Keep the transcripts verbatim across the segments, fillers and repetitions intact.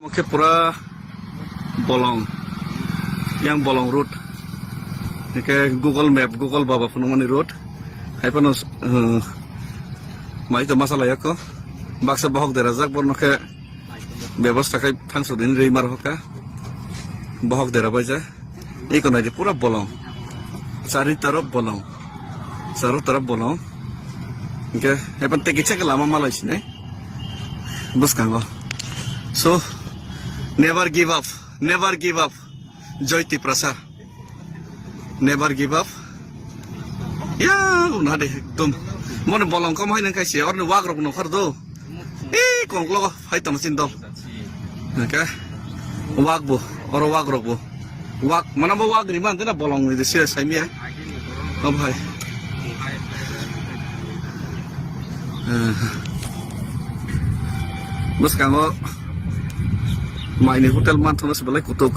Khe pura bolong, yang bolong road. Hingke Google Map, Google Baba phunukmani road. Hai phano, uh, mai to masa laiya ko. Baksa bohok derajak, borno khe bebosta khai thangso din rwi mar hoka. Bohok dera baija. Eko naidi pura bolong. Chari tarop bolong. Charo tarop bolong. Hingke hai phano tei kisa khe lama malai sinai. Bwskango. So, never give up, never give up. Joy Tiprasa. Never give up. Ya, una de, ekdom. Mone bolong kom hai nang kaisi, orni wak rok nokar do. Eh, kongklo, hai tamo sin dol. Oke. Wak bo, oro wak rok bo. Wak, mana bo wak ni man, tena bolong ni de sia sai mi ya. Oh, bhai. Eh. Bwskango maini hotel manthono se belai kutuk.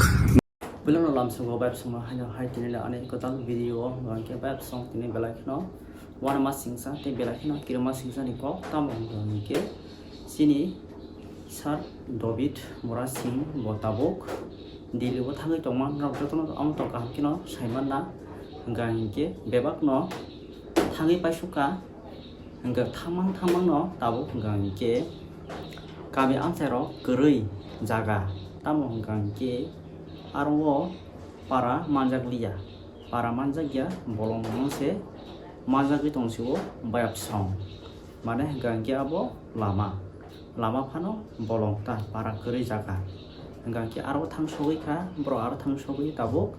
Belai no lamsongo vibe songma haino hai tini le ani kwtal video o hwnkhe vibe song tini belai kheno wanama singsa tei belai kheno kirima singsa ni kok tamo hwnkhe chini sir David Murasing bo tabuk Delhi o thangwi tongma norok jotono amo tong kaham kheno saimanna hwnkha hinkhe bebak no thangwi paisukha. Hingke thamang thamang no tabuk hingka hinkhe kami amchai rok kwrwi jaga, tamo hingka hinkhe aro o para manjak liya, para manjak ya bolong no se manjagwi tong si o bayap song, mane hingka hinkhe abo lama, lama phano bolong ta para kwrwi jaga, hingka hinkhe aro thang sogwi kha borok aro thang sogwi tabuk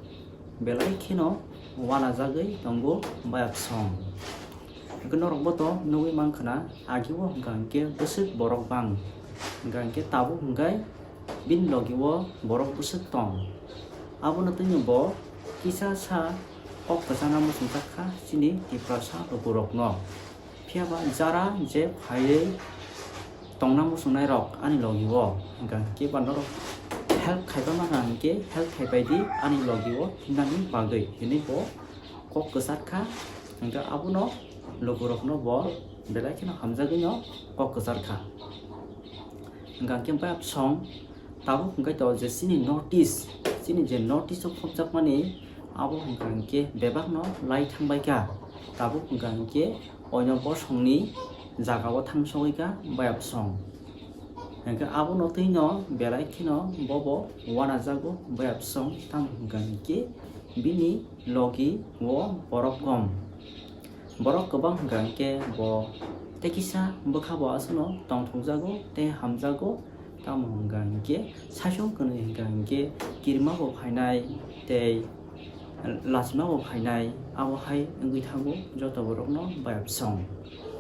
belai kheno wanajagwi tongo bayap song. Hingke norok bo to nugwi mankha na, agi o hingka hinkhe bwswk borok bang, hingka hinkhe tabuk hingkai bini logi o borok bwswk tong. Abono twino bo kisa sa kok kwchana muchungkha chini Tiprasa lukurokno. Phiya ba jara je phaiwi tongna muchungnai rok ani logi o, hingka hinkhe ba norok help khaipa mangkha hinkhe help khaipai di ani logi o hinani bagwi hinwi bo kok kwchar kha, hingke abono lukurokno bo belai kheno hamjagwino kok kwchar kha. Hingka hinkhe bayap song tabuk hingke to je chini North East, chini je North East o khopjakmani abo hingka hinkhe bebakno lai thangbai kha, tabuk hingka hinkhe oino bosongni jaga o thang sogwi kha bayap song. Hingke abono twino belai kheno bobo wanajago bayap song, tamo hingka hinkhe bini logi o borok kom. Borok kwbang hingka hinkhe bo tei kisa bwkha bo aswkno tongthokjago tei hamjago, tamo hingka hinkhe saichung kwnwi hingka hinkhe kirima bo phainai tei lachima bo phainai, abo hai wngwi thango joto borokno bayap song.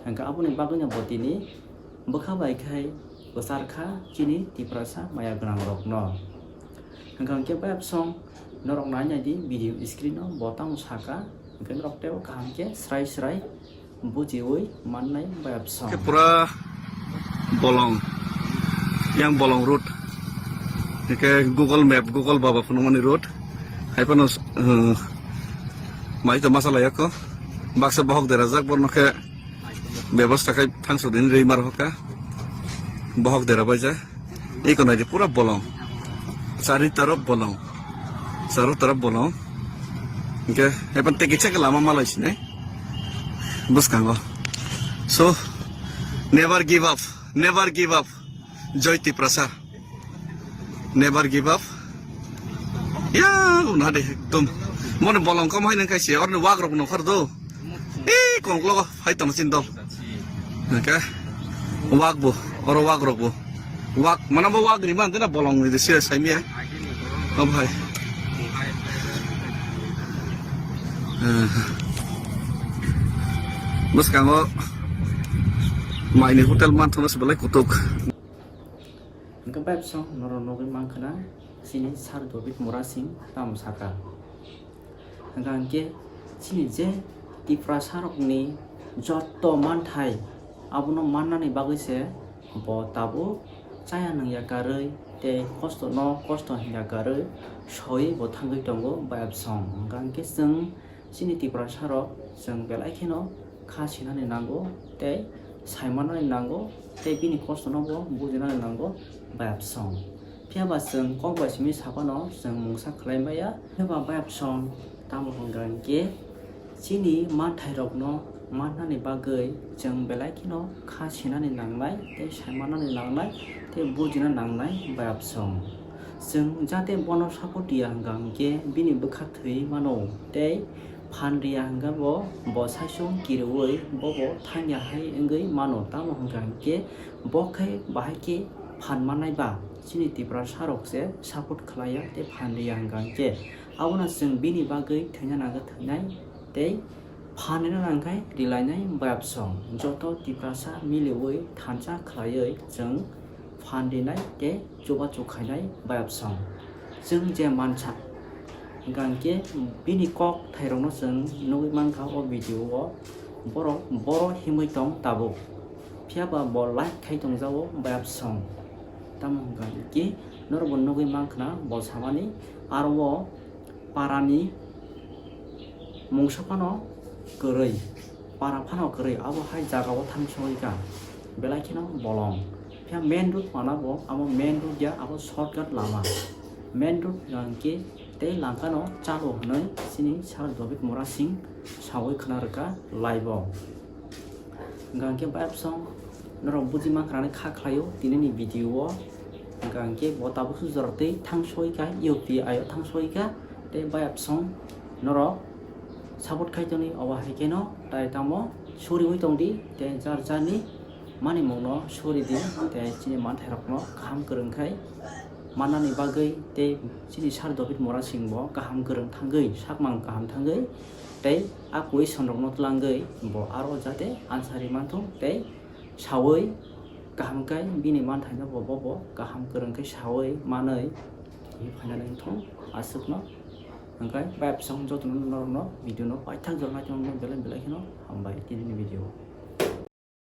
Hingke aboni bagwino bo tini bwkha bai khai kwchar kha chini Tiprasa maya gwnang rokno. Hingka hinkhe bayap song norok nai nai di video screen o bo tamo saka, hinkhe norok teibo kaham khe srai srai bujiwi mannai bayap song. Khe pura bolong, yang bolong road. Hingke Google Map, Google Baba phunukmani road. Hai phano, uh, mai to masa laiya ko. Baksa bohok derajak borno khe bebosta khai thangso din rwi mar hoka. Bohok dera baija. Eko naidi pura bolong. Chari tarop bolong. Charo tarop bolong. Hingke hai phano tei kisa khe lama malai sinai. Bwskango. So, never give up. Never give up. Joy Tiprasa. Never give up. Ya, una de, ekdom. Mone bolong kom hai nang kaisi, orni wak rok nokar do. Eh, kongklo hai tamo sin dol. Oke. Wak bo, oro wak rok bo. Wak, mana bo wak ni man, tena bolong ni de sia sai mi ya. Oh, bhai. Eh. Bwskango maini hotel manthono se belai kutuk. Hingke bayap song norok nugwi mankha na chini sir David Murasing tamo saka. Hingka hinkhe chini je Tiprasa rokni jotto manthai abono mannani bagwi se bo tabuk chaya nungya karwi tei kosto no kosto hinya karwi soi bo thangwi tongo bayap song. Hingka hinkhe chwng chini Tiprasa rok chwng belai kheno kha sinani nango tei saimanani nango tei bini kosto no bo bujinani nango bayap song. Phiya ba chwng kok bai simi saphano chwng mungsa khlai maya. Phiya ba bayapsong tamo hwnkha hwnkhe chini manthairokno mannani bagwi chwng belai kheno kha sinani nangnai tei sai mannani nangnai tei bujina nangnai bayapsong. Chwng jate bono support ya hwnkha hwnkhe bini bwkha thwi mano tei phan riya hwnkhe bo, bo saichung kiriui bobo thangya hai wngwi mano. Tamo hwnkha hwnkhe bo khe bahai khe phan mannai ba chini Tiprasa rok se support khlaiya tei phan riya hwnkha hwnkhe abono chwng bini bagwi thwina nangkha thwinai tei phan rina nangkhai rilainai bayapsong. Joto Tiprasa miliui thansa khlaiwi chwng phan rinai tei chubachu khainai bayapsong. Chwng je mansa hwnkha hwnkhe bini kok thairokno chwng nugwi mankha o video o, borok boro himwi tong tabuk. Phiya ba bo like khai tongjago bayapsong. Tamo hwnkha hwnkhe norokbo nugwi mankhna bo samani aro o parani mungsa phano kwrwi, para phano kwrwi, abo hai jagao thang sogwi kha, belai kheno bolong. Phiya main road mana bo, abo main road ya, abo shortcut lama. Main road hwnkhe tei langkano chalo hwnwi chini Sir David Murasing sawi khna rwkha live o. Hwnkha hwnkhe bayapsong norok buji mankha nani kha khlaio tinini video o. Hwnkha hwnkhe bo tabuk sujaro tei thang soi kha, U P I o thang soi kha tei bayapsong norok support khai tongni obo hai kheno tai tamo suriui tongdi tei jar jarni manimungno suridi tei chini manthairokno kaham kwrwng khai mannani bagwi tei chini Sir David Murasing bo kaham kwrwng thangwi sakmang kaham thangwi tei a question rokno twlangwi bo aro jate answer ri manthung tei sawi kaham khe bini manthaino bo, bo, bo kaham kwrwng khe sawi manwi twi phainani wngthung aswkno. Hwnkhe bayapsong jotono norokno video no paithak jora naitongma belai belai kheno hambai tinini video o.